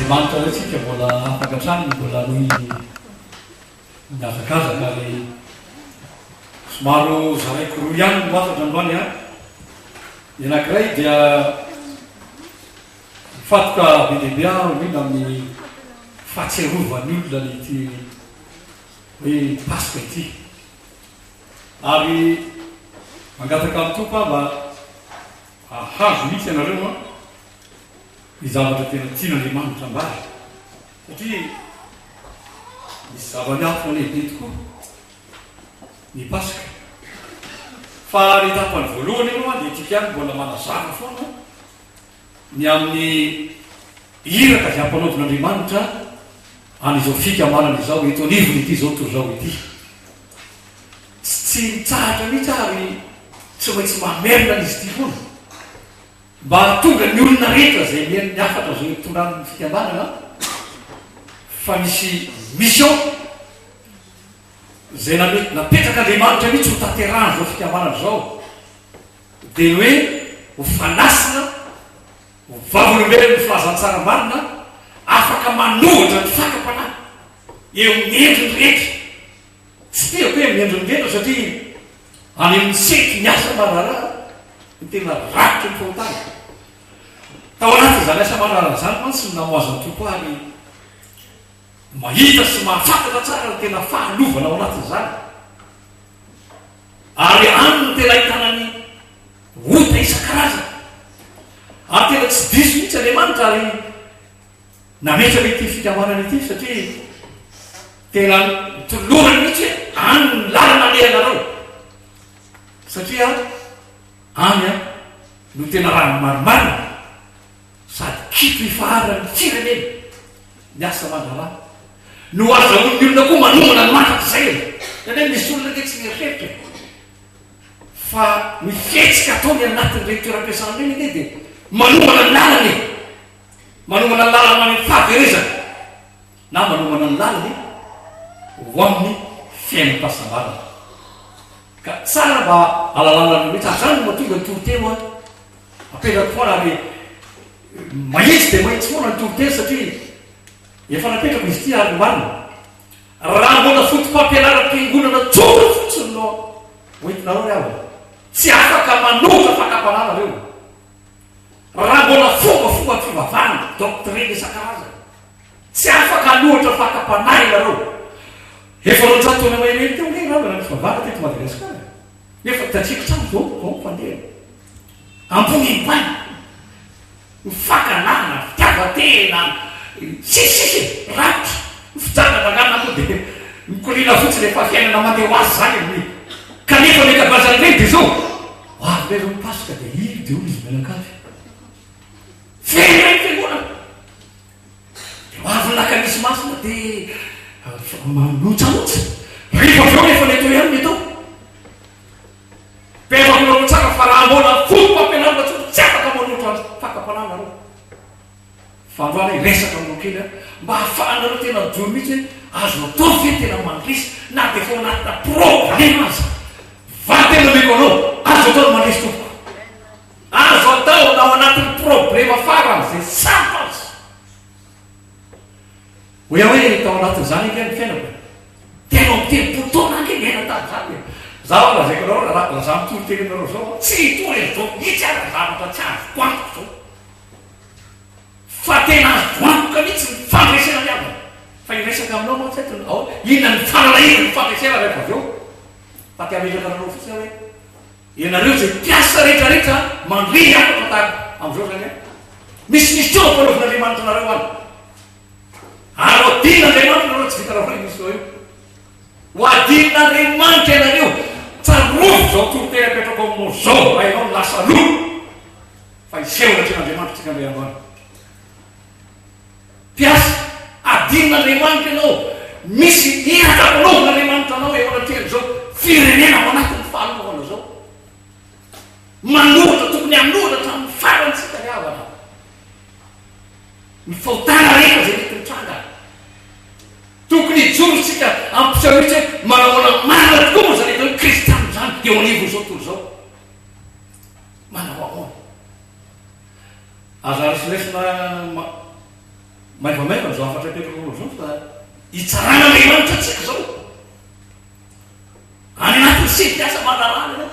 Andriamanitra indray tsika mbola afaka hatrany mbola hanohy mihazakazaka ary somary ho zaraiko roa ihany no hafatra androany an. Ny anankiray dia mifantoka be dia be aho indrindra amin'ny fahatsiarovan'ny olona ny ity hoe Paska ity. Ary mangataka amin'ny Tompo aho mba hahazo mihitsy ianareo an. ny zavatra tena tian'Andriamanitra ambara, satria misy zava-miafina lehibe tokoa ny Paska. Fa ny tapany voalohany aloha dia tiako ihany mbola manazava foana ny amin'ny iraka izay ampanaovin'Andriamanitra an'izao fikambanana izao eto anivon'ity izao tontolo izao ity. Tsy mitsahatra mihitsy ary tsy maintsy mamerina an'izy ity foana. Mba hahatonga ny olona rehetra izay mihaino ny hafatra izay itondran'ny fikambanana fa misy mission izay name napetrak'Andriamanitra mihitsy ho tanterahan'izao fikambanana izao dia ny hoe ho fanasina ho vavolombelon'ny filazantsara marina afaka manohitra ny fakam-panahy eo amin'ny endriny rehetra. Tsy tiako hoe amin'ny endriny rehetra satria any amin'ny sehatry ny asa aman-draharaha no tena rakotry ny fahotana. Tao anatin'izany asa aman-draharaha izany mantsy no namoazan'ny Tompo ahy ary mahita sy mahafantatra tsara ny tena fahalovana ao anatin'izany. Ary any no tena ahitana ny ota isan-karazany. Ary tena tsy diso mihitsy Andriamanitra ary Nametraka ity fikambanana ity satria tena notolorany mihitsy hoe any ny lalana alehanareo satria any no tena raha ny marimarina sady kitro ifaharan'ny firenena ny asa aman-draharaha no azahoan'ny olona koa manomana ny mandrakizay e! Indraindray misy olona ange tsy mieritreritra e! Fa ny fihetsika ataony anatin'ireny toeram-piasana ireny ange dia manomana ny lalana e! Manomana ny lalana ho any amin'ny fahaverezana na manomana ny lalany ho amin'ny fiainam-pahasambarana. Ka tsara mba alalana ny mihitsy. Ary izany no mahatonga ny toriteny hoa apetrako foana ary mahitsy dia mahitsy foana ny toriteny satria efa napetrako izy ity ary marina. Raha mbola foto-pampianaram-piangonana tsotra fotsiny no hoentinareo ry havana, tsy afaka manohitra fakam-panahy nareo. Raha mbola fombafomba fivavahana, doctrine isan-karazany, tsy afaka hanohitra fakam-panahy ianareo. Efa 200 taona mahery teo ange angamba raha ny fivavahana teto Madagasikara e. Nefa hitantsika hatrany izao izao ny fandehany. Ambony ambany, ny fankahalana, ny fitiavan-tena, sisa sisa e, rakotra, ny fijangajangana moa dia mikoriana fotsiny efa fiainana mandeha ho azy izany e. Kanefa ny ankabeazan'ireny dia izao. Ho avy indray izao ny Paska dia hino dia hoy izy mianakavy. Feno indray ny fiangonana. Dia ho avy ny lakamisy masina dia manotsanotsa. Rehefa avy eo rehefa ny atao ihany ny atao. Dia efa tsara fa raha mbola fotopampianarana tsotra tsy afaka manohitra ny fakam-panahy nareo. Fa androany hiresaka aminao kely aho mba hahafahanareo tena mijoro mihitsy hoe azo atao ve tena mandresy na dia efa ao anatina problema aza. Valinteny omeko anao, azo atao ny mandresy tompoko. Azo atao na ao anatin'ny problema faran'izay sarotra aza. Hoy aho hoe tao anatin'izany ange ny fiainako e. 33 taona ange niaina tamin'izany e. Zaho lazaiko anareo raha za mitory teny aminareo zao, tsy hitory an'izao mihitsy aho raha zavatra tsy azoko antoka zao. Fa tena azo antoka mihitsy ny fandresena ny havana. Fa hiresaka aminao mantsy eto ao inona ny fanalahidin'ny fandresena rehefa avy eo. Fa te hametraka anareo fotsiny aho hoe ianareo izay mpiasa rehetra rehetra mandre ny hafatra tahaka amin'izao izany an. Misy mission ampanaovin'Andriamanitra anareo any. Ary ho adinon'Andriamanitra ianareo tsy vitanareo io mission io. Ho adinon'Andriamanitra ianareo. Tsarovy izao toriteny apetrako aminao izao raha ianao no lasa aloha. Fa hiseho anatrehan'Andriamanitra tsika indray andro any. Mpiasa, adinon'Andriamanitra ianao. Misy iraka ampanaovin'Andriamanitra anao eo anatrehan'izao firenena ao anatin'ny fahalovana izao. Manohitra, tokony hanohitra hatramin'ny farany tsika ry havana. Ny fahotana rehetra izay mety mitranga. Tokony hijoro isika hampiseho mihitsy hoe manao ahoana marina tokoa moa izany atao hoe kristiana izany eo anivon'izao tontolo izao. Manao ahoana? Aza resilesina Maivamaivana izao hafatra apetrako aminao izao fa hitsaran'Andriamanitra antsika izao. Any anatin'ny seha-piasa manarahana ianao.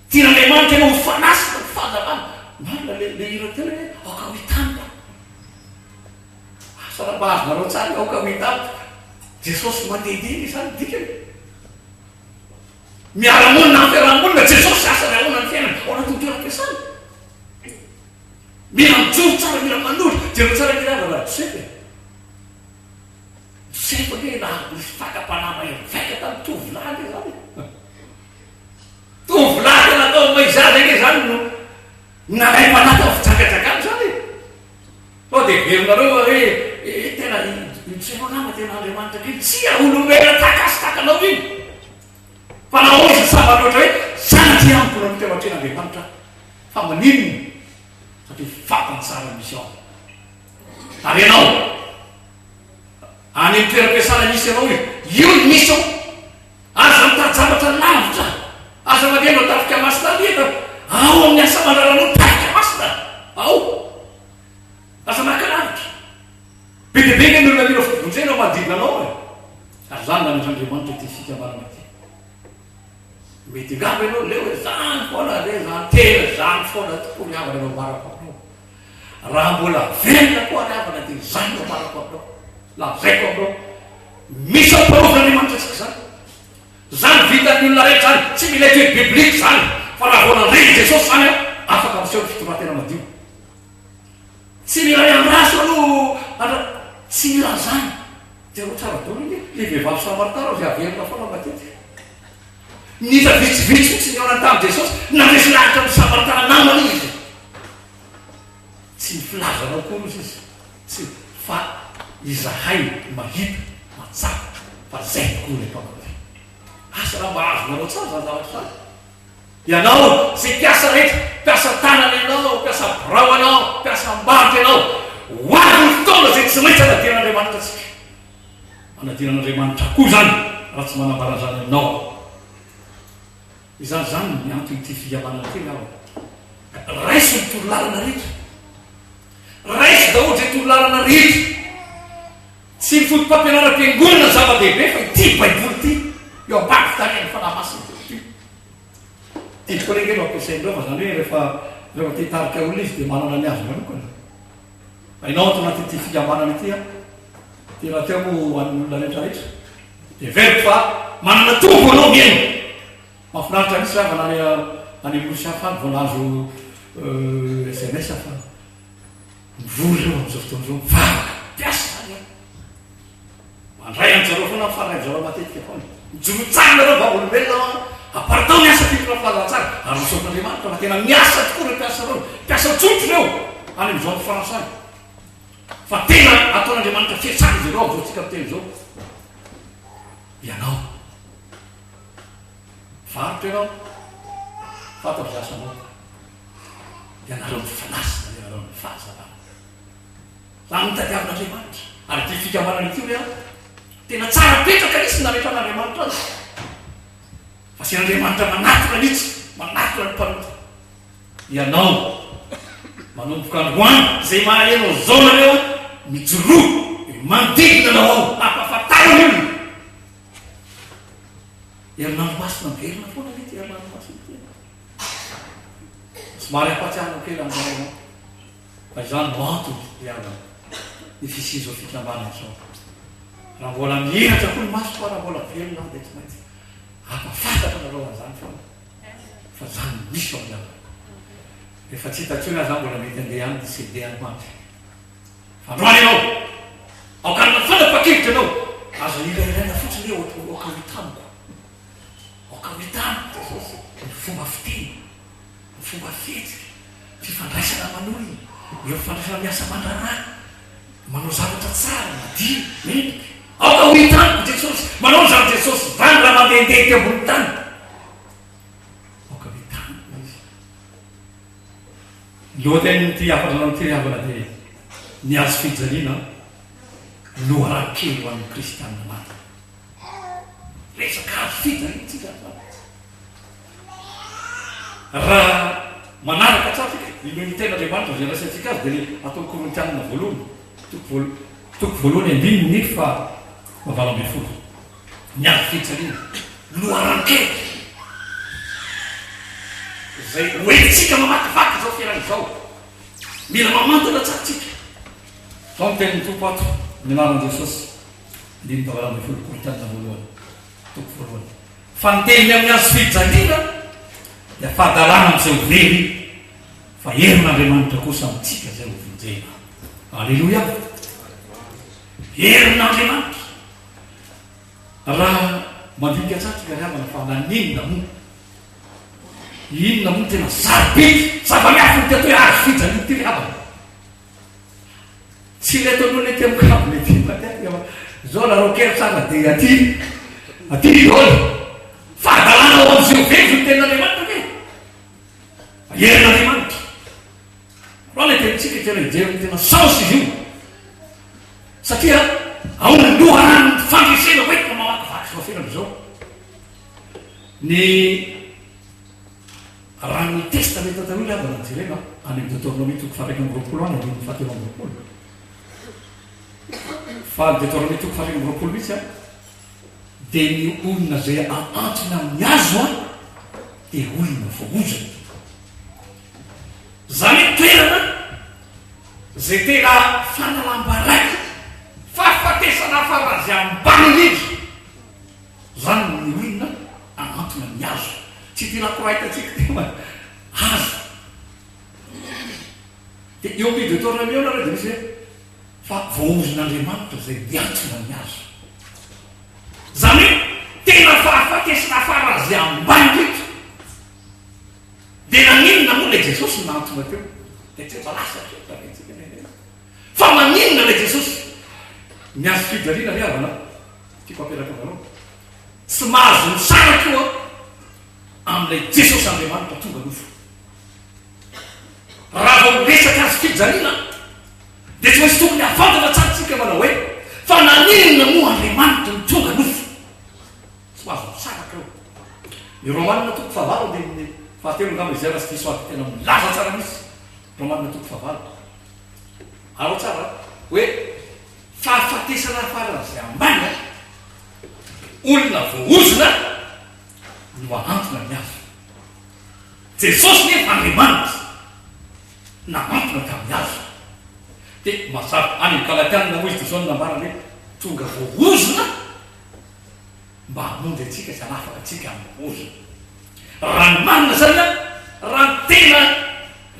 Tian'Andriamanitra ianao ho fanasina, ho fahazavana. Marina le le hira teo hoe aoka ho hita amiko. Asa raha mba azonareo tsara hoe aoka ho hita amiko. Jesosy mandehandeha izany dikany. Miara-monina amin'ny fiaraha-monina Jesosy, asa ny ahoana ny fiainana ao anatin'ny toeram-piasana. Mila mijoro tsara, mila manoro. Jereo tsara ange ry havana Josefa e. Josefa ange raha nisy fakam-panahy mahery vaika tamin'ny tovolahy ange izany e. Tovolahy tena atao maizaza ange izany no nalaim-panahy tamin'ny fijangajakana izany e. Sao dia heverinareo fa hoe eh, tena i Josefa angamba tena Andriamanitra kely. Tsia, olombelona tahaka azy tahaka anao iny. Fa nahoana izy sambany ohatra hoe sanatria amiko no teo atrehan'Andriamanitra aho. Fa maninona? Satria fantany tsara ny mission. Ary ianao, any amin'ny toeram-piasana misy anao io, io ny mission. Aza mitady zavatra lavitra. Aza mandeha hanao tafika masina any fa ao amin'ny asa aman-draranao tafika masina. Ao. Aza maka lavitra. Be dia be ange ny olona mila vonjena ao manodidina anao e. Ary izany nametr'Andriamanitra ity fikambanana ity. Mety angamba ianao leo hoe zany foana re zany, tena zany foana tokoa ry havana no ambarako aminao. Raha mbola velona koa ry havana dia izany no ambarako aminao. Lazaiko aminao, misy ampanovon'Andriamanitra antsika izany. Izany vitan'ny olona rehetra izany, tsy mila étude biblique izany, fa raha vao nandre i Jesosy izany aho, afaka miseho ny fitondran-tena madio. Tsy mila ny andraso aloha, andra, tsy mila an'izany. Jereo tsara daholo ange ilay vehivavy samaritana izay averina foana matetika. Minitra vitsivitsy fotsiny nihaonany tamin'i Jesosy, nandresy lahatra ny Samaritana namany izy. Tsy ny filazanao akory hozy izy, tsy, fa izahay mahita, mahatsapa fa izay tokoa ilay Mpamonjy. Asa raha mba azonareo tsara izany zavatra izany. Ianao izay mpiasa rehetra, mpiasa tanana ianao, mpiasa birao ianao, mpiasa am-barotra ianao, ho avy ny fotoana izay tsy maintsy hanadinan'Andriamanitra antsika. Manadino an'Andriamanitra koa izany raha tsy manambara an'izany aminao aho. Izany izany ny anton'ity fikambanana ity angamba. Ka raiso ny torolalana rehetra. Raiso daholo izay torolalana rehetra. Tsy ny fotopampianaram-piangonana no zava-dehibe fa ity Baiboly ity eo ambany fitarihan'ny Fanahy Masina ity. Ity koa ange no ampiasain'ireo fa izany hoe rehefa rehefa te hitarika olona izy dia manana ny azy manokana. Hainao ato anatin'ity fikambanana ity aho, ity rahateo moa ho an'ny olona rehetra rehetra, dia heveriko fa manana tombo anao mihaino. Mahafinaritra mihitsy raha any any amin'ny nosy hafa any vao nahazo sms fa mivory ireo amin'izao fotoana izao, mivavaka, mpiasa izany an. Mandray an-jareo foana, mifandray amin-jareo matetika foana. Mijoroa tsara nareo vavolombelona an! Aparitao ny asa fitondrana filazantsara ary misaotra Andriamanitra fa tena miasa tokoa ireo mpiasa ireo. Mpiasa tsotra ireo any amin'ny zone franche any. Fa tena ataon'Andriamanitra fiasana izy ireo amin'izao tsika miteny izao. Ianao. Varotra ianao. Fantatro izay asanao. Ianareo ny fanasina, ianareo ny fahazavana. Raha notadiavin'Andriamanitra. Ary ity fikambanana ity hoy aho, tena tsara petraka mihitsy ny nametran'Andriamanitra azy. Fa tsy Andriamanitra manatona mihitsy, manatona ny mpanota. Ianao, manomboka androany, izay maheno an'izao nareo, mijoroa, manodidina anao ao, ampahafantaro ny olona. Herinandro masina miverina foana anie ity herinandro masina ity. Somary ampahatsiahina kely an'izao ianao. Fa izany no antony ry havana ny fisian'izao fikambanana izao. Raha mbola mihiratra koa ny masoko aho, raha mbola velona aho dia tsy maintsy hampahafantatra anareo an'izany foana fa izany no misy ao ry havana. Rehefa tsy hita intsony aho izany mbola mety handeha ihany ny CD any ho any. Fa androany ianao, aoka hanana fanapahan-kevitra ianao, aza hirahiraina fotsiny hoe aoka ho hita amiko. Aoka ho hita amiko ny fomba fiteny. ny fomba fihetsika, fifandraisana aman'olona, ireo fifandraisana miasa aman-draharaha, manao zavatra tsara, madio, mendrika. Aoka ho hita amiko Jesosy, manao izany Jesosy, izany raha mandehandeha ety ambonin'ny tany. Aoka ho hita amiko Izy. Ny lohatenin'ity hafatra anao ity ry havana dia ny hazo fijaliana loharano kely ho an'ny kristianina marina. Resaka hazo fijaliana tsika androany. Raha manaraka tsara tsika. Ilay tenin'Andriamanitra izay raisintsika azy dia ilay ato amin'ny Korintianina voalohany, toko voalo, toko voalohany andininy faha 18. Ny hazo fijaliana, loharanon-kery izay hoentintsika mamakivaky izao fiainana izao. Mila mamantana tsara tsika. Izao ny tenin'ny Tompo ato, amin'ny anaran'i Jesosy, andininy faha 18, Korintianina voalohany, toko voalohany. Fa ny teniny amin'ny hazo fijaliana dia fahadalana amin'izay ho very, fa herin'Andriamanitra kosa amintsika izay ho vonjena. Aleloia! Herin'Andriamanitra! Raha mandinika tsara tsika ry havana fa naninona moa? Inona moa no tena sarobidy, zava-miafina ity atao hoe hazo fijaliana ity ry havana? Tsy ilay ataon'olona ety amin'ny kabone ety matetika fa zao nareo kely tsara dia aty aty daholo. Fahadalana ao amin'izay ho very ny tenin'Andriamanitra ve? Fa herin'Andriamanitra. Alao ilay tenintsika tena hijery ny tena sens izy io. Satria ao ny loharanon'ny fandresena hoentina mamakivaky izao fiainana izao. Ny Raha ny Testamenta Taloha ilay havana jerena any amin'ny Deoteronomia toko faha-21 any andininy faha-23. Fa ny Deoteronomia toko faha-21 mihitsy an, dia ny olona izay ahantona amin'ny hazo an, dia olona voaozona. Izany hoe toerana izay tena fanalam-baraka, fahafatesana faran'izay ambany indrindra. Zany ny olona ahantona ny hazo. Tsy ity lakroa hitantsika ity fa hazo. Dia eo amin'ny Deuteronomie eo nareo dia misy hoe fa voaozon'Andriamanitra izay miantona ny hazo. Izany hoe tena fahafatesana faran'izay ambany indrindra. Dia naninona moa ilay Jesosy no nahantona teo? Dia tsy efa lasa hatreo tarehintsika indraindray. Fa maninona ilay Jesosy? Ny hazo fijaliana ry havana Tiako apetraka aminareo, tsy mahazo misaraka io amin'ilay Jesosy Andriamanitra tonga nofo. Raha vao miresaka hazo fijaliana dia tsy maintsy tokony hafantatra tsara tsika manao hoe fa naninona moa Andriamanitra no tonga nofo? Tsy mahazo misaraka io. Ny Romanina toko fahavalo andininy fahatelo angamba izay raha tsy diso ahy tena milaza tsara mihitsy. Romanina toko fahavalo. Arao tsara hoe Fahafatesana faran'izay ambany an! Olona voaozona no ahantona ny hazo. Jesosy nefa Andriamanitra nahantona tamin'ny hazo. Dia mazava, any amin'ny Galatianina moa izy dia izao no nambarany hoe tonga voaozona mba hamonjy antsika sy hanafaka antsika amin'ny ozona. Raha ny marina izany an, raha ny tena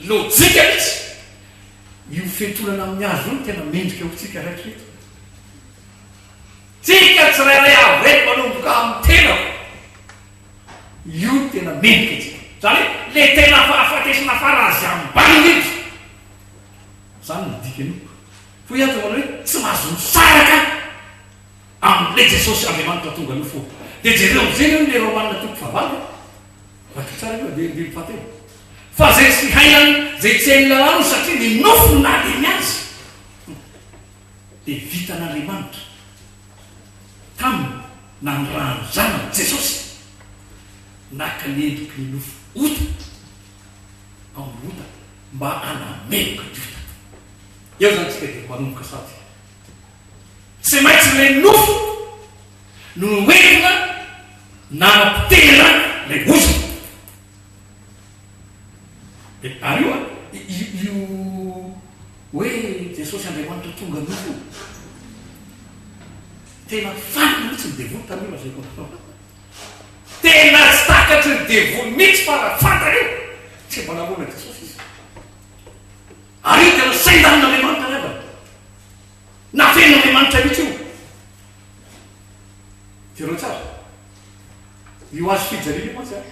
lojika mihitsy, Io fiantonana amin'ny hazo io no tena mendrika ho tsika rehetra eto. Tsika tsirairay avy eto manomboka amin'ny tenako. Io no tena mendrika antsika. Izany hoe le tena fahafatesana faran'izay ambany indrindra. Izany no dikan'io. Hoy aho teo hoe tsy mahazo misaraka amin'ilay Jesosy Andriamanitra tonga nofo. Dia jereo amin'izay aloha ilay Romana toko fahavalo. Vakio tsara io andininy fahatelo. Fa izay tsy hainany, izay tsy hain'ny lalàna satria ny nofo no nahalemy azy, dia vitan'Andriamanitra taminy nanirahany Zanany, Jesosy, naka ny endriky ny nofo ota amin'ny ota mba hanameloka ny ota. Eo izany isika dia manomboka sady tsy maintsy ilay nofo no hoentina nanapotehana ilay ozona. Dia ary io an, io hoe Jesosy Andriamanitra tonga nofo io, tena faly mihitsy ny devoly tamin'io lazaiko anareo. Tena tsy takatry ny devoly mihitsy fa raha fantany io, tsy mba namono an'i Jesosy izy. Ary io tena saindanin'Andriamanitra ry havana. Nafenin'Andriamanitra mihitsy io. Jereo tsara. Io hazo fijaliana io mantsy an,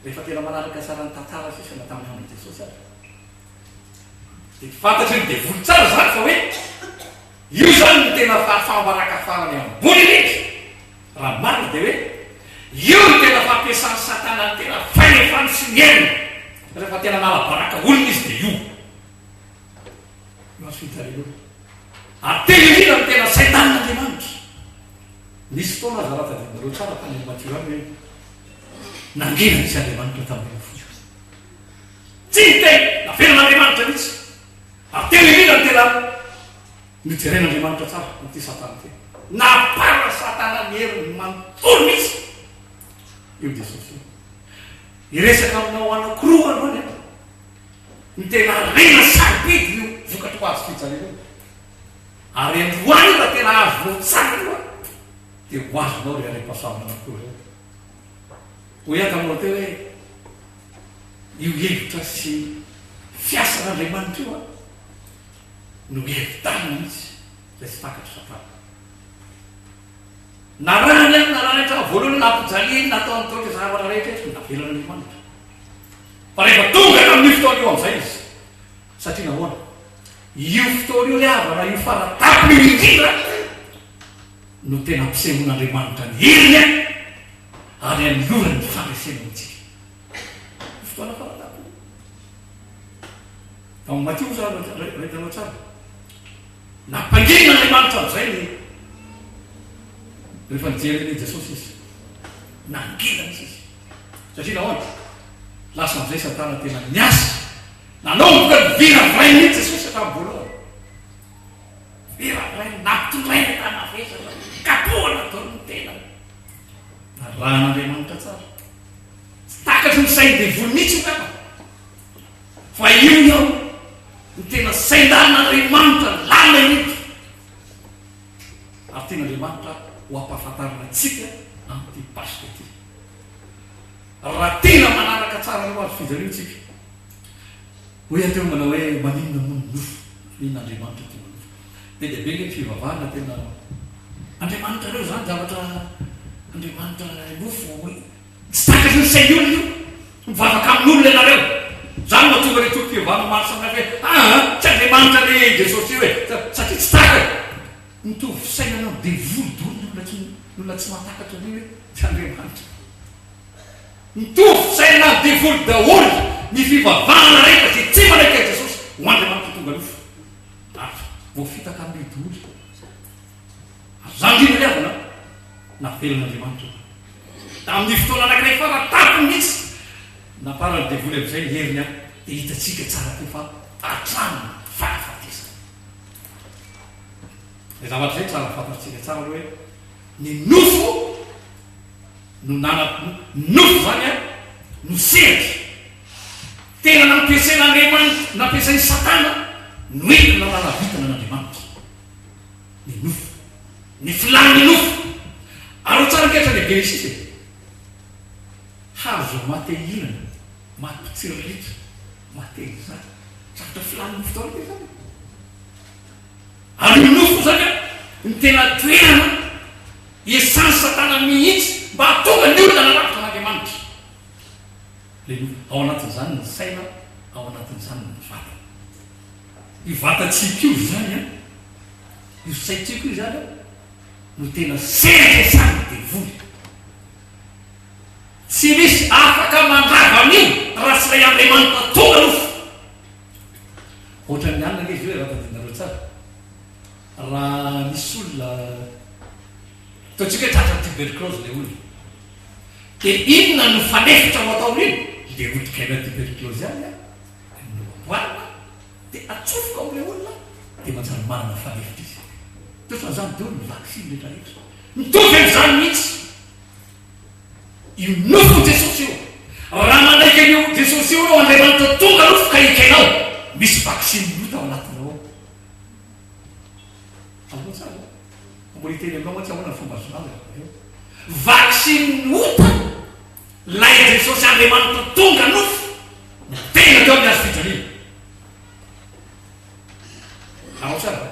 rehefa tena manaraka tsara ny tantara sisa na tamin'ny andron'i Jesosy aza, dia fantatry ny devoly tsara izany fa hoe io izany no tena fahafaham-baraka farany ambony indrindra. Raha ny marina dia hoe io no tena fampiasan'i Satana ny tena fahefany sy ny heriny. Rehefa tena manala-baraka olona izy dia io. Io hazo fijaliana io. Ary tena indrindra no tena saintanin'Andriamanitra. Nisy fotoana aza raha tadidinareo tsara tany amin'ny Matio any hoe nangina nisy Andriamanitra tamin'io nofo io. Tsy niteny, navelan'Andriamanitra mihitsy. Ary teo indrindra no tena nojeren'Andriamanitra tsara an'ity Satana ity. Namparan'i Satana ny heriny manontolo mihitsy io Jesosy io. Hiresaka aminao anankiroa androany aho. Ny tena harena sarobidy io vokatry hazo fijaliana io. Ary androany io raha tena azonao tsara io an, dia ho azonao ry harem-pahasoavana anankiroa ireo. Hoy aho taminao teo hoe, io hevitra sy fiasan'Andriamanitra io an, no hevi-dalina mihitsy izay tsy takatr'i Satana. Narahany ihany, narahany hatramin'ny voalohany, nampijaliany, nataony daholo izay zavatra rehetra rehetra, navelan'Andriamanitra. Fa rehefa tonga tamin'io fotoana io amin'izay izy, satria nahoana? Io fotoana io ry havana, io fara-tampony io indrindra no tena ampisehoan'Andriamanitra ny heriny ary anolorany ny fandresena ho antsika. Io fotoana fara-tampony io. Ao amin'ny Matio moa izany raha hitanao tsara. Nampangin'Andriamanitra amin'izay ny rehefa nijery an'i Jesosy izy. Nangina mihitsy izy. Satria nahoana? Lasa amin'izay Satana tena niasa. Nanomboka niviravirainy mihitsy Jesosy hatramin'ny voalohany. Viravirainy, nampitondrainy tana-vesatra, kapohana daholo ny tenany. Narahan'Andriamanitra tsara. Tsy takatry ny sain'ny devoly mihitsy io angamba. Fa io ny ao no tena sain-dalin'Andriamanitra lalina indrindra. Ary tian'Andriamanitra ho ampahafantarina antsika amin'ity Paska ity. Raha tena manaraka tsara an'io hazo fijaliana isika, hoy aho teo manao hoe maninona moa ny nofo? Maninona Andriamanitra tonga nofo? Be dia be ange ny fivavahana tena Andriamanitrareo izany zavatra Andriamanitra nofo tsy takatry ny sain'ny olona io. Mivavaka amin'olona ianareo. Izany no mahatonga ilay tompom-pivavahana maro samihafa hoe aa tsy Andriamanitra le Jesosy io e! Satria tsy takany. Mitovy fisainana amin'ny devoly daholo ny olona tsy ny olona tsy mahatakatra an'io hoe tsy Andriamanitra. Mitovy fisainana amin'ny devoly daholo ny fivavahana rehetra izay tsy manaiky an'i Jesosy ho Andriamanitra tonga nofo. Ary voafitaka amin'io daholo. Ary izany indrindra ry havana navelan'Andriamanitra io. Tamin'ny fotoana anankiray fara tampony mihitsy namparan'ny devoly amin'izay ny heriny dia hitantsika tsara teo fa hatramin'ny fahafatesana. Izay zavatra izay tsara fantatsika tsara aloha hoe ny nofo no nana nofo izany an no sehatra tena nampiasain'Andriamanitra nampiasain'i Satana no entina nanavitana an'Andriamanitra ny nofo ny filàn'ny nofo ary ho tsara ange hatrany amin'ny Genesisy e hazo maha te hihinana maha-mpitsiriritra maha te hizara zavatra filàn'ny nofo daholo ange izany e. Ary io nofo io zany an, no tena toerana iasan'i Satana mihitsy mba hahatonga ny olona hanaravotra an'Andriamanitra. Ilay nofo. Ao anatin'izany ny saina, ao anatin'izany ny vatana. Io vatantsika io izany an, io saintsika io izany an, no tena sehatra iasan'ny devoly. Tsy misy afaka mandrava an'io raha tsy ilay Andriamanitra tonga nofo. Ohatran'ny alina anie izy io e, raha tadidinareo tsara. Raha nisy olona, ataontsika hoe tratran'ny tuberculose ilay olona, dia inona no fanefitra ho atao amin'iny? Ilay otrikaina tuberculose ihany an, no amboarina, dia atsofoka ao amin'ilay olona, dia manjary manana fanefitra izy. Dia ohatran'izany daholo ny vaksiny rehetra rehetra. Mitovy amin'izany mihitsy. Io nofon'i Jesosy io. Raha manaiky an'io Jesosy io ianao, Andriamanitra tonga nofo ka ekenao, misy vaksiny ota ao anatinao ao. Azonao tsara ve? Fa mbola hiteny aminao mantsy ahoana ny fomba azonao rehefa avy eo. Vaksiny ota, ilay Jesosy Andriamanitra tonga nofo, no tena teo amin'ny hazo fijaliana. Araho tsara ve?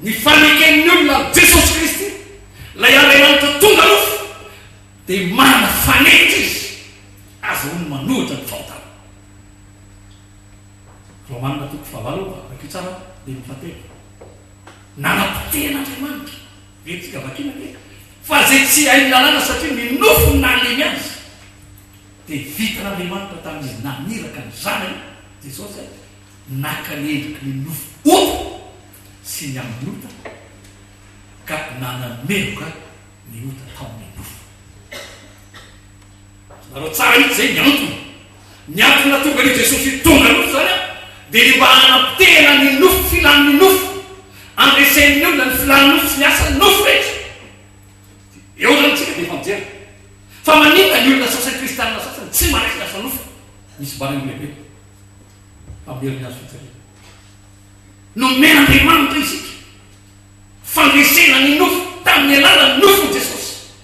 Ny faneken'ny olona an'i Jesosy Kristy, ilay Andriamanitra tonga nofo, dia manana fanefitra izy azahoany manohitra ny fahotana. Romanina toko fahavalo, vakio tsara andininy fahatelo. Nanapotehan'Andriamanitra, verintsika vakina ange, fa izay tsy hain'ny lalàna satria ny nofo no nahalemy azy, dia vitan'Andriamanitra tamin'izy naniraka ny Zanany, Jesosy, naka ny endriky ny nofo ota sy ny amin'ny ota ka nanameloka ny ota tao amin'ny nofo. Azonareo tsara mihitsy izay ny antony. Ny antony nahatonga an'io Jesosy io tonga nofo izany an, dia ny mba hanapotehana ny nofo, filan'ny nofo, handresen'ny olona ny filan'ny nofo sy ny asan'ny nofo rehetra. Eo izany isika dia efa mijery. Fa maninona ny olona sasany kristianina sasany tsy manaiky ny asan'ny nofo? Misy baraingo lehibe amin'ny herin'ny hazo fijaliana. Nomen'Andriamanitra isika fandresena ny nofo tamin'ny alalan'ny nofon'i Jesosy.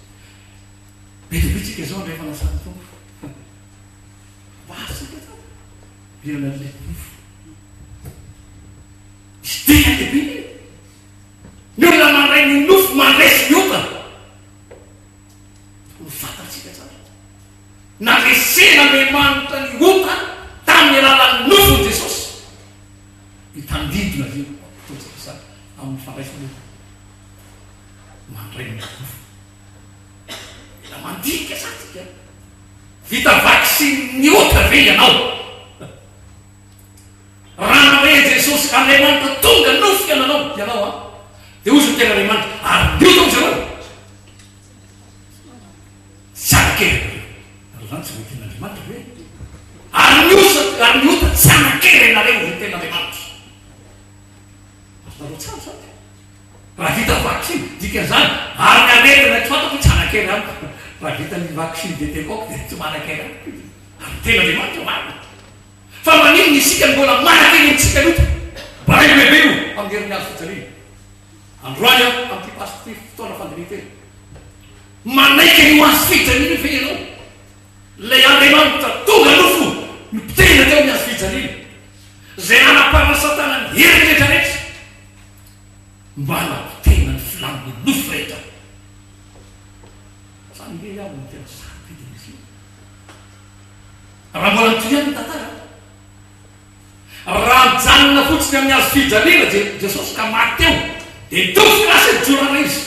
Be dia be tsika izao handray fanasan'ny Tompo. Maro tsika izao mihinana an'ilay mofo. Misy dikany lehibe io. Ny olona mandray ny nofo mandresy ny ota. Tokony ho fantatsika tsara. Nandresen'Andriamanitra ny ota tamin'ny alalan'ny nofon'i Jesosy. Io tandindona io ataontsika izany amin'ny fandraisana io. Mandray ny nofo. Mila mandinika sa tsika? Vita vaksiny ny ota ve ianao? Raha nandre an'i Jesosy Andriamanitra tonga nofo fiainanao ianao an, dia hozy ny tenin'Andriamanitra, ary ny ota hozy ianao tsy hanan-kery anareo. Nareo izany tsy mety tenin'Andriamanitra ve? Ary ny osa, ary ny ota tsy hanan-kery anareo hozy ny tenin'Andriamanitra. Azonareo tsara izany. Raha vita vaksiny, dikan'izany, ary ny aretina tsy fantako tsy hanan-kery amiko. Raha vita ny vaksiny DT-coc dia tsy manan-kery amiko izy. Ary ny tenin'Andriamanitra marina. Fa maninona isika no mbola manantena antsika ny ota? Baraingo lehibe io amin'ny herin'ny hazo fijaliana. Androany aho, amin'ity Paska ity, fotoana fandinihan-tena. Manaiky an'io hazo fijaliana io ve ianao? Ilay Andriamanitra tonga nofo nipotehina teo amin'ny hazo fijaliana, izay nanaparan'i Satana ny heriny rehetra rehetra, mba hanapotehina ny filàn'ny nofo rehetra. Izany ve ihany no tena sarobidy amin'izy io? Raha mbola mitohy ihany ny tantara, raha mijanona fotsiny amin'ny hazo fijaliana Jesosy ka maty teo, dia mitovy kilasy amin'ny jiolana izy,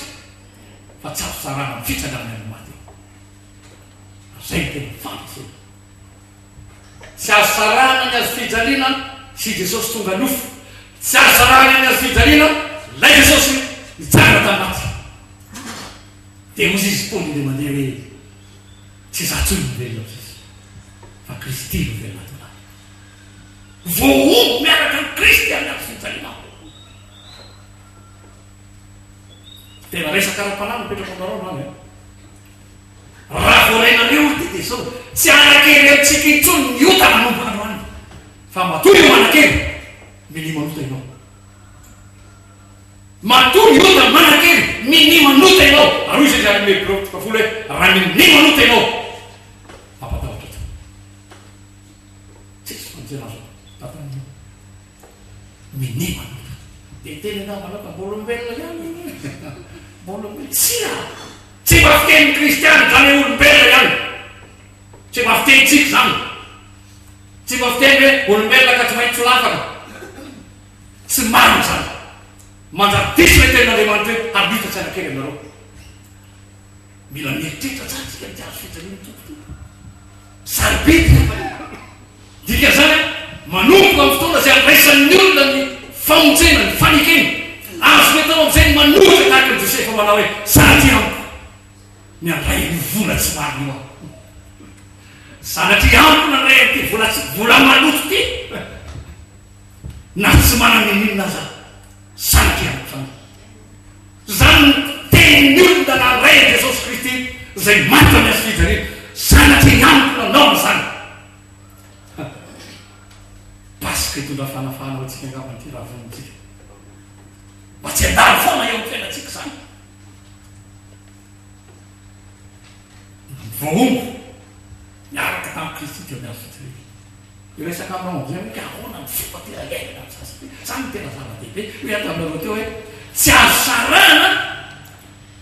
fa tsy azo sarahana amin'ny fitsanganany amin'ny maty eo. Ary izay no tena fandresena. Tsy azo sarahana ny hazo fijaliana sy Jesosy tonga nofo. Tsy azo sarahana ny hazo fijaliana ilay Jesosy nitsangana tamin'ny maty. Dia hozy izy Paoly indray mandeha hoe, Tsy izaho intsony no velona sisa, fa Kristy no velona ato anatiko. Voahombo miaraka amin'i Kristy amin'ny hazo fijaliana aho. Tena resaka ara-panahy no apetrako aminareo androany an. Raha voarainareo ity dia izao, tsy hanan-kery amintsika intsony ny ota manomboka androany. Fa matoa io manan-kery, minia manota ianao. Matoa ny ota manan-kery, minia manota ianao. Ary hoy Izy any amin'ny Hebreo toko fahafolo hoe, raha minia manota ianao, mampatahotra tokoa. Tsisy famonjena azo tantanina. Minia manota. Dia hiteny ianao manao fa mbola olombelona ihany anie. Mbola olombelona. Tsia! Tsy mba fitenin'ny kristiana izany hoe olombelona ihany. Tsy mba fitenintsika izany. Tsy mba fiteny hoe olombelona ka tsy maintsy solafaka. Tsy marina izany. Manjary diso ilay tenin'Andriamanitra hoe hamita tsy hanan-kery aminareo. Mila mieritreritra tsara isika amin'ity hazo fijalian'ny Tompo ity. Sarobidy ny hafaliana. Dikan'izany, manomboka amin'ny fotoana izay andraisan'ny olona ny famonjena, ny fanekena. Azony atao amin'izay ny manohitra tahaka an'i Josefa manao hoe, Sanatria amiko ny handray an'io vola tsy marina io aho. Sanatria amiko ny handray an'ity vola tsy vola maloto ity. Na tsy manana n'inon'inona aza aho. Sanatria amiko izany. Izany no tenin'ny olona nandray an'i Jesosy Kristy izay maty tamin'ny hazo fijaliana. Sanatria amiko nanao an'izany. Paska hitondra fanafahana ho antsika angamba ity raha vonintsika. Mba tsy handalo foana eo amin'ny fiainantsika izany. Voahombo niaraka tamin'i Kristy teo amin'ny hazo fijaliana. Hiresaka aminao amin'izay hoe ka ahoana ny fomba tena iainana amin'izany satria izany no tena zava-dehibe. Hoy aho taminareo teo hoe tsy azo sarahana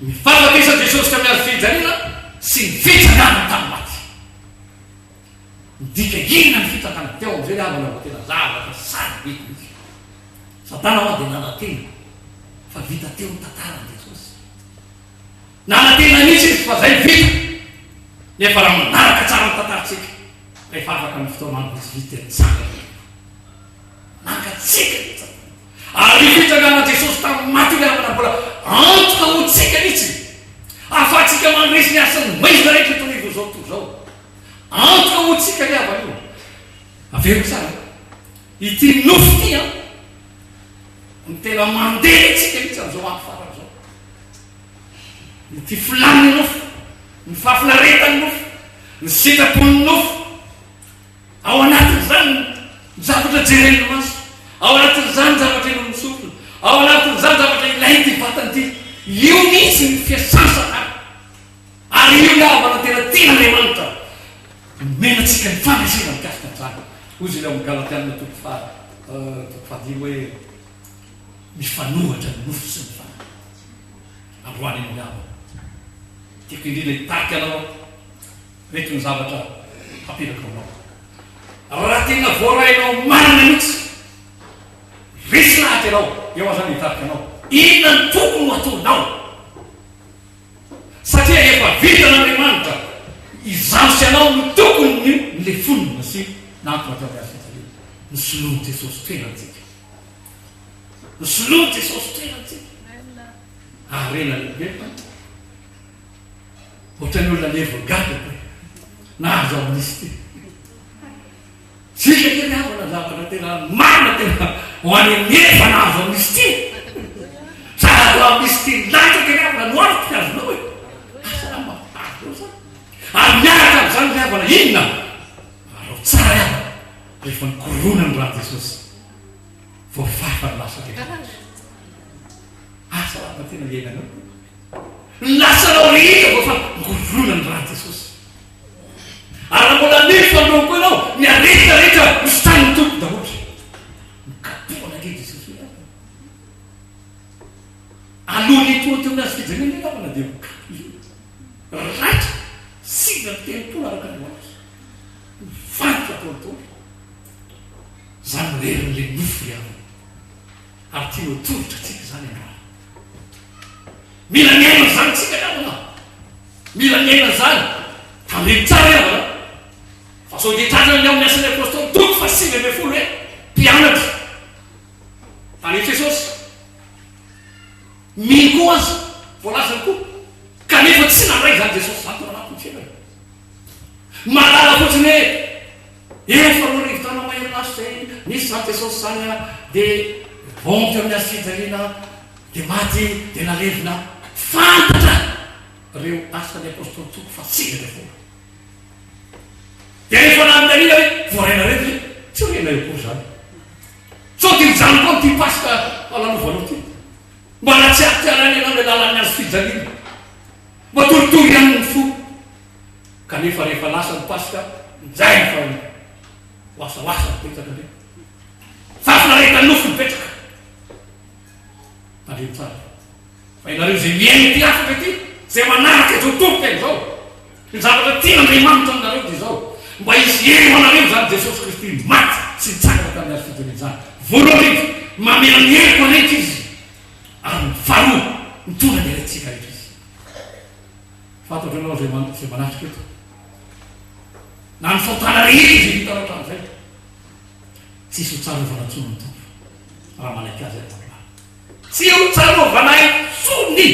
ny fahafatesan'i Jesosy tamin'ny hazo fijaliana sy ny fitsanganany tamin'ny maty. Midika inona ny fitsanganana teo amin'izay ry havana vao tena zavatra sarobidy mihitsy. Satana ho'a dia nanantena fa vita teo ny tantaran'i Jesosy. Nanantena mihitsy izy fa izay no vita. Nefa raha manaraka tsara ny tantarantsika, rehefa afaka ny fotoana andro vitsivitsy dia nitsangana ny Tompo. Nangatsiaka ny Satana. Ary io fitsanganan'i Jesosy tamin'ny maty io ry havana mbola antoka ho antsika mihitsy. Ahafahantsika mandresy ny asan'ny maizina rehetra eto anivon'izao tontolo izao. Antoka ho antsika ry havana io. Averiko tsara. Ity nofo ity an, no tena mandeha antsika mihitsy amin'izao andro farany izao. Ity filàn'ny nofo, ny fahafinaretan'ny nofo, ny sitrapon'ny nofo. Ao anatin'izany ny zavatra jeren'ny maso, ao anatin'izany ny zavatra henoin'ny sofina, ao anatin'izany ny zavatra ilain'ity vatana ity. Io mihitsy ny fiasan'i Satana. Ary io ny havana tena tian'Andriamanitra nomena antsika ny fandresena mikasika an'izany. Hoy izy ilay ao amin'ny Galatiana toko faha toko fahadimy hoe, Mifanohatra ny nofo sy ny fanahy. Androany ianao ry havana, tiako indrindra hitarika anao Ireto ny zavatra hapetrako aminao. Raha tena voarainao marina mihitsy, resy lahatra ianao, eo aza ny hitarika anao. Inona no tokony ho ataonao? Satria efa vitan'Andriamanitra, izaho sy ianao no tokony ny nilefonina sy nantona teo amin'ny hazo fijaliana. Nosoloin'i Jesosy toerana antsika. Nosoloin'i Jesosy toerana antsika. Harena lehibe. Ohatran'ny olona levo gaga be nahazo amnistie. Tsisy ange ry havana zavatra tena marina tena ho any amin'ny efa nahazo amnistie. Sady amnistie latsaka ry havana no avy tsy azonao e. Asa raha mampitahy eo zany. Ary miaraka amin'izany ry havana inona? Arao tsara ry havana rehefa nikorona ny ran'i Jesosy voafafa ny lasa rehetra. Asa raha mba tena iainanao. Ny lasanao rehetra vao fa ngorona ny rà Jesosy. Ary raha mbola mino fandroany koa ianao, ny aretina rehetra hositranin'ny Tompo daholo. Nokapohana ange Jesosy io havana. Alohan'ny hitonga teo amin'ny hazo fijaliana anie havana dia nokapohina izy io. Raitra 39 araka ny voalaza. Nifantoka tao an-taona. Izany no herin'ilay nofo ry havana. Ary tiany ho tolotra antsika izany androany. Mila miaina an'izany isika ry havana. Mila miaina an'izany. Tandremo tsara ry havana. Fa sao dia tratran'ny ao amin'ny Asan'ny Apostoly toko faha 19 hoe mpianatra tany Efesosy. Mino koa aza, voalazany koa. Kanefa tsy nandray izany Jesosy izany tao anatin'ny fiainany. Mahalala fotsiny hoe efa 2000 taona mahery lasa izay nisy izany Jesosy izany dia voaomby teo amin'ny hazo fijaliana dia maty dia nalevina. Fantatra ireo asan'ny apostoly toko faha 19. Dia rehefa nanontaniana hoe voarainareo ve? Tsy ho renay akory izany. Sao dia mijanona koa amin'ity Paska falalovanao ity. Mba nahatsiarotsiaro ianao ilay lalan'ny hazo fijaliana. Mba torotoro ihany ny fo. Kanefa rehefa lasa ny Paska, injay ny fahoriana. Wasawasa mipetraka indray. Fahafinaretan'ny nofo mipetraka. Tandremo tsara. Fa ianareo izay mihaino ity hafatra ity, izay manaraka izao toriteny izao, ny zavatra tian'Andriamanitra aminareo dia izao, mba hisy hery ho anareo izany Jesosy Kristy maty sy nitsangana tamin'ny hazo fijaliana izany. Voalohany indrindra, mamela ny heloka rehetra Izy, ary ny faharoa, mitondra ny aretintsika rehetra Izy. Fantatro ianao izay izay manatrika eto. Na ny fahotana rehetra izay vitanao hatramin'izay, tsisy ho tsarovana intsony ny Tompo raha manaiky Azy ianao androany. Tsy ho tsarovana intsony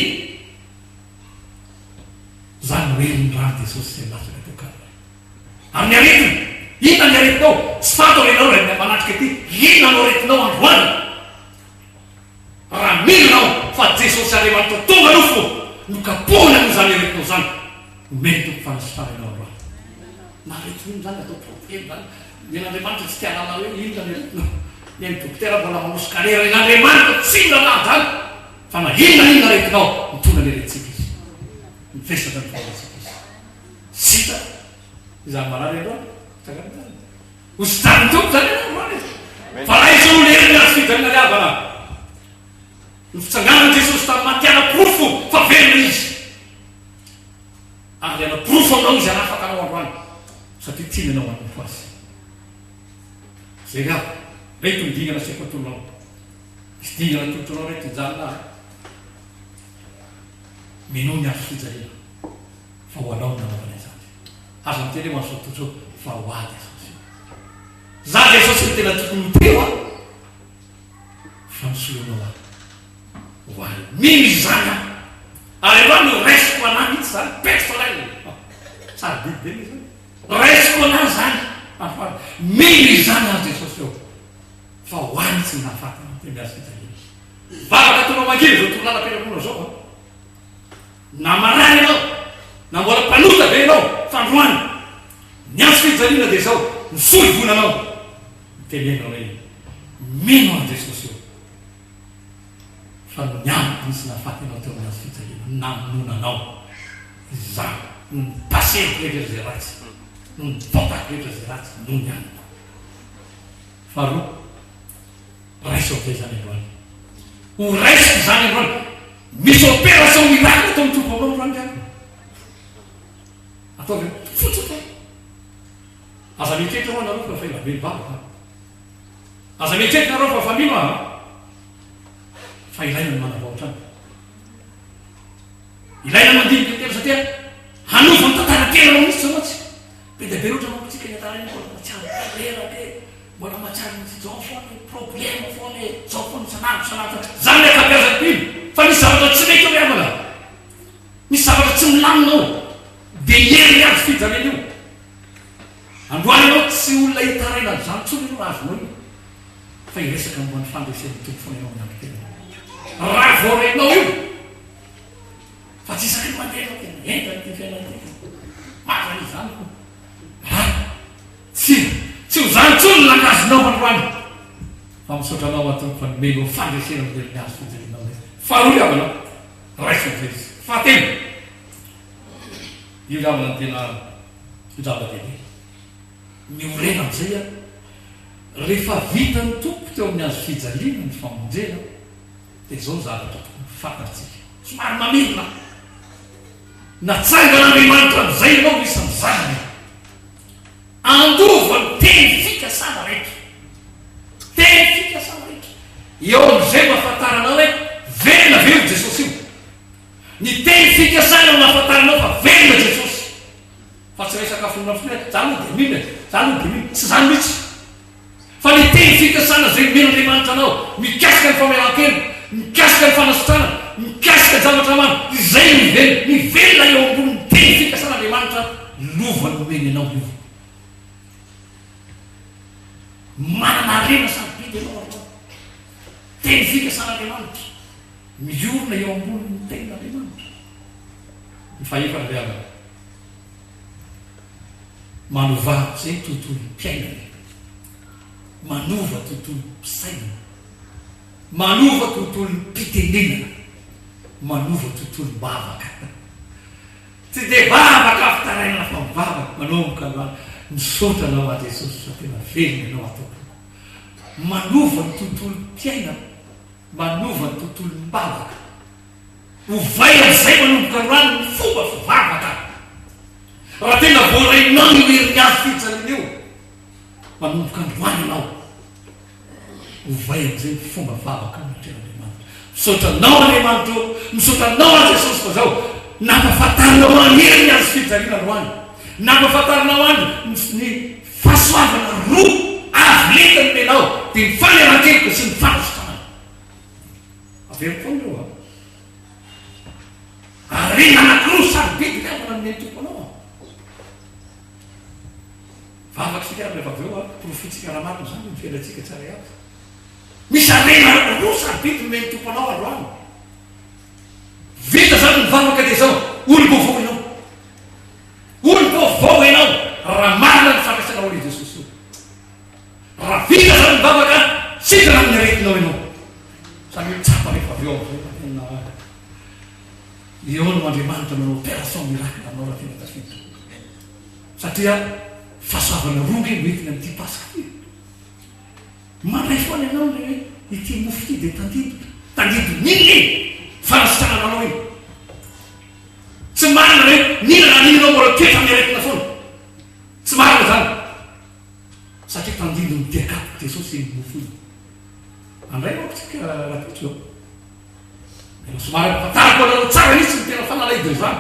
izany no herin'ny ran'i Jesosy izay milatsaka teo Kalvary. Ary ny aretina, inona ny aretinao? Tsy fantaro ianao raha manatrika ety, inona no aretinao androany? Raha mino ianao fa Jesosy Andriamanitra tonga nofo no kapohina noho izany aretinao izany, omeny Tompo fanasitranana ianao androany. Na aretina inona izany atao problème izany, ny an'Andriamanitra tsy te hahalala hoe inona ny aretinao. Ny an'ny dokotera mbola manao scanner, ny an'Andriamanitra tsy miraharaha izany fa na inona na inona aretinao, mitondra ny aretintsika Izy. Mivesatra ny fahotantsika Izy. Sitrana izany marary androany, tsangano ny tanana. Ho sitran'ny Tompo izany ianao androany e! Fa raha izao no herin'ny hazo fijaliana ry havana, ny fitsanganan'i Jesosy tamin'ny maty hanaporofo fa velona Izy. Ary hanaporofo aminao Izy hanafaka anao androany, satria tiany ianao hanompo Azy. Izay ry havana, reto ny dingana asehoko atolonao. Misy dingana atolotro anao reto, hijanona aho. Minoa ny hazo fijaliana, fa ho anao no nanaovana izany. Aza miteny hoe ho an'izao tontolo izao fa ho ahy Jesosy io. Za Jesosy no tena tokony ho teo an! Fa nisoloanao ahy. Ho ahy. Mino izany aho. Ary androany no raisiko anahy mihitsy izany, personnel. Sarobidy be anie izany. Raisiko anahy izany androany. Mino izany aho Jesosy ô, fa ho ahy mihitsy ny nahafaty anao teny hazo fijaliana. Vavaka ataonao mangina izao torolalam-piarahamonina izao an. Na marary ianao, na mbola mpanota be ianao, fa androany, ny hazo fijaliana dia izao, misolo vola anao. Mitenena hoe, mino aho Jesosy ô. Fa noho ny amiko nisy nahafaty anao teo amin'ny hazo fijaliana, namonoana anao izaho, noho ny passeriko rehetra izay ratsy, noho ny fotako rehetra izay ratsy, noho ny amiko. Faharoa, raiso amin'izay izany androany. Ho raisiko izany androany. Misy opération miracle ataon'ny Tompo aminao androany ry havana. Ataovy fotsiny fa. Aza mieritreritra hoa nareo fa efa ela be nivavaka. Aza mieritreritra nareo fa efa mino aho an! Fa ilaina ny manavao hatrany. Ilaina ny mandinika ny tena satria hanova ny tantaram-piainanao mihitsy izao mantsy. Be dia be loatra manko tsika ny ataraina mbola mahatsiaro galera be, mbola mahatsiaro ny zao foana e, problema foana e, zao foana isan'andro isan'andro. Zany ny ankabeazan'ny mpino. Fa misy zavatra tsy mety ao ry havana. Misy zavatra tsy milamina ao. Dia hery ny ady fijaliana io. Androany ianao tsy olona hitaraina an'izany intsony ianao raha azonao io fa hiresaka momba ny fandresen'ny Tompo foana ianao amin'ny androm-piainanao. Raha vao renao io fa tsy isaky ny mandeha ianao tena entana ity fiainana ity ka marina izany ko. Raha tsia, tsy ho izany intsony ny langage-nao androany fa misaotra anao aho Tompo fa nomenao fandresena amin'ny herin'ny hazo fijalianao izay. Faharoa ry havana, raiso amin'izay izy. Fahatelo, io ry havana no tena Zava-dehibe. Miorena amin'izay aho. Rehefa vitan'ny Tompo teo amin'ny hazo fijaliana ny famonjena, dia izao ny zavatra tokony ho fantatsika. Somary mamerina aho. Natsangan'Andriamanitra amin'izay ianao ho isan'ny zanany. Handova ny teny fikasana rehetra. Teny fikasana rehetra. Eo amin'izay no ahafantaranao hoe velona ve io Jesosy io. Ny teny fikasana no ahafantaranao fa velona Jesosy. Fa tsy resaka finoana fotsiny hoe za aloha dia mino e, za aloha dia mino. Tsy izany mihitsy. Fa ny teny fikasana izay nomen'Andriamanitra anao mikasika ny famelan-keloka, mikasika ny fanasitranana, mikasika zavatra maro, izay no mivelona. Mivelona eo ambonin'ny teny fikasan'Andriamanitra lova nomeny anao io. Manana harena sarobidy ianao androany. Teny fikasan'Andriamanitra. Miorina eo ambonin'ny tenin'Andriamanitra. Ny fahefana ry havana. Manovà izay ny tontolom-piainana e. Manova tontolom-pisainana. Manova tontolom-pitenenana. Manova tontolom-bavaka. Tsy dia vavaka fitarainana fa mivavaka manomboka androany. Misaotra anao aho Jesosy fa tena velona ianao ato am-poko. Manova ny tontolom-piainana. Manova ny tontolom-bavaka. Ovay amin'izay manomboka androany ny fomba fivavaka. Raha tena voarainao io herin'ny hazo fijaliana io, manomboka androany ianao. Ovay amin'izay ny fomba vavaka anatrehan'Andriamanitra. Misaotra anao Andriamanitra ô, misaotra anao aho Jesosy fa zao nampahafantarinao ahy ny herin'ny hazo fijaliana androany. Nampahafantarinao ahy ny fahasoavana roa avo lenta nomenao dia ny faneran-keloka sy ny fanasitranana. Averiko foana ireo an. Harena anankiroa sarobidy ry havana nomen'ny Tompo anao an. Vavaka isika ary rehefa avy eo an, porofointsika raha marina izany ny fiainantsika tsirairay avy. Misy harena roa sarobidy nomen'ny Tompo anao androany. Vita izany ny vavaka dia izao, olom-baovao ianao. Olom-baovao ianao raha marina ny fandraisanao an'I Jesosy io. Raha vita izany ny vavaka, sitrana amin'ny aretinao ianao. Samy ho tsapa rehefa avy eo amin'izay fa tena eo no Andriamanitra manao opération miracle aminao raha tena tafiditra. Satria fahasoavana roa nge no entiny amin'ity Paska ity. Mandray foana ianao ilay hoe ity mofo ity dia tandindona. Tandindon'inona iny? Fanasitranana anao iny. Tsy marina hoe mihinana an'iny ianao mbola mitoetra amin'ny aretina foana. Tsy marina izany. Satria tandindon'ny dian-kapok'i Jesosy iny mofo iny. Handray manko tsika rahampitso a! Mila somary ampahafantariko anareo tsara mihitsy ny tena fanalahidin'izany.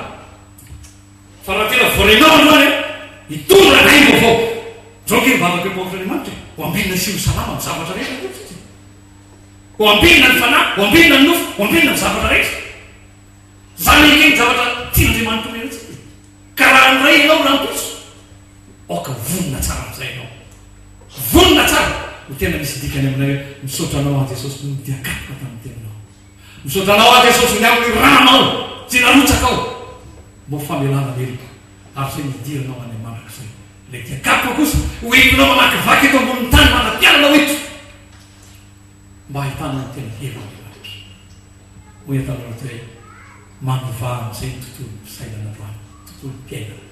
Fa raha tena voarainao androany a, hitondra aim-baovao. Zao ange ny vavaka eo am-pahotr'Andriamanitra e, ho ambinina sy ho salama ny zavatra rehetra aloha tsika e. Ho ambinina ny fanahy, ho ambinina ny nofo, ho ambinina ny zavatra rehetra. Izany ange ny zavatra tian'Andriamanitra omena antsika e. Ka raha handray ianao rahampitso, aoka ho vonona tsara amin'izay ianao. Vonona tsara ho tena misy dikany aminay hoe misaotra anao aho Jesosy noho ny dia kapoka tamin'ny teninao. Misaotra anao aho Jesosy ny amin'ny ranao izay narotsakao mba ho famelana ny heloko ary izay nidiranao any mandrakizay. Ilay dia kapoka kosa ho entinao mamakivaky eto ambonin'ny tany mandra-pialanao eto mba hahitanao ny tena heron'Andriamanitra. Hoy Antananarivo hoe manovà amin'izay ny tontolom-pisainana androany, tontolom-piainana.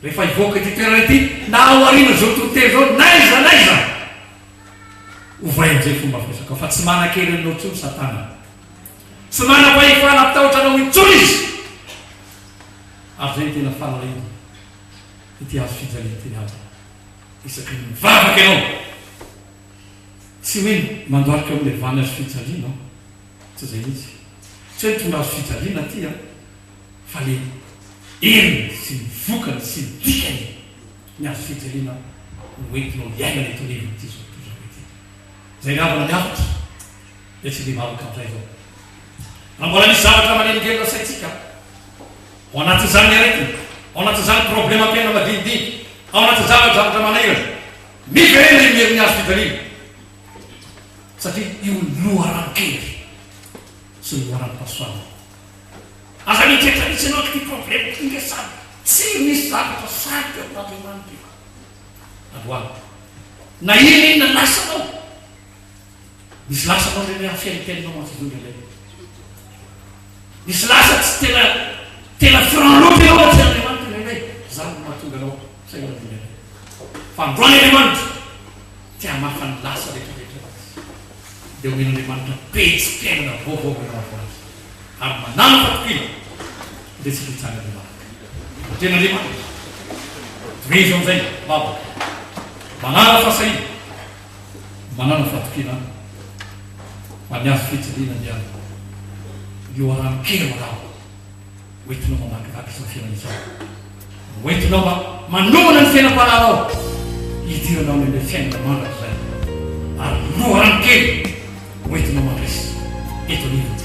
Rehefa hivoaka ity toerana ity, na ao aorian'izao toriteny izao, n'aiza n'aiza, ovay amin'izay fomba firesakao, fa tsy manan-kery aminao intsony Satana. Tsy manam-pahefana hampitahotra anao intsony izy. Ary izay no tena fanalahidiny ity hazo fijaliana ity ny havana. Isaky ny mivavaka ianao, tsy hoe mandohalika eo amin'ilay vany hazo fijaliana aho, tsy izay mihitsy. Tsy hoe mitondra hazo fijaliana aty aho. Fa le heriny sy ny vokany sy ny dikany ny hazo fijaliana no entinao hiainana eto anivon'ity zao tontolo izao ity. Izay ny havana ny hafatra dia tsy mivavaka amin'izay izao. Raha mbola misy zavatra manelingelina saintsika, ao anatin'izany ny aretina, ao anatin'izany problemam-piainana madinidinika, ao anatin'ny zavatra zavatra manahirana, miverena io herin'ny hazo fijaliana satria io ny loharanon-kery sy ny loharanom-pahasoavana. Aza mieritreritra mihitsy ianao ity problème ity nge samy tsy misy zavatra sarotra eo amin'Andriamanitra io androany. Na inona inona lasanao, misy lasanao ireny hoe fiainam-piainanao mantsy izao indraindray. Misy lasa tsy tena tena franc loatra ianao fa tsy Andriamanitra indraindray. Izany no mahatonga anao sahirana indraindray. Fa androany Andriamanitra te hamafa ny lasa rehetra rehetra dia omen'Andriamanitra pejim-piainana vaovao ianao androany. Ary manana fatokiana dia tsy hitsangana hivavaka. Tena Andriamanitra. Tohizo amin'izay vavaka. Manana fahasahiana. Manana fatokiana fa ny hazo fijaliana dia loharanon-kery ho hoentinao mamakivaky izao fiainana izao. Hoentinao mba manomana ny fiainam-panahinao hidiranao any amin'ilay fiainana mandrakizay. Ary loharanon-kery hoentinao mandresy eto anivon'izao.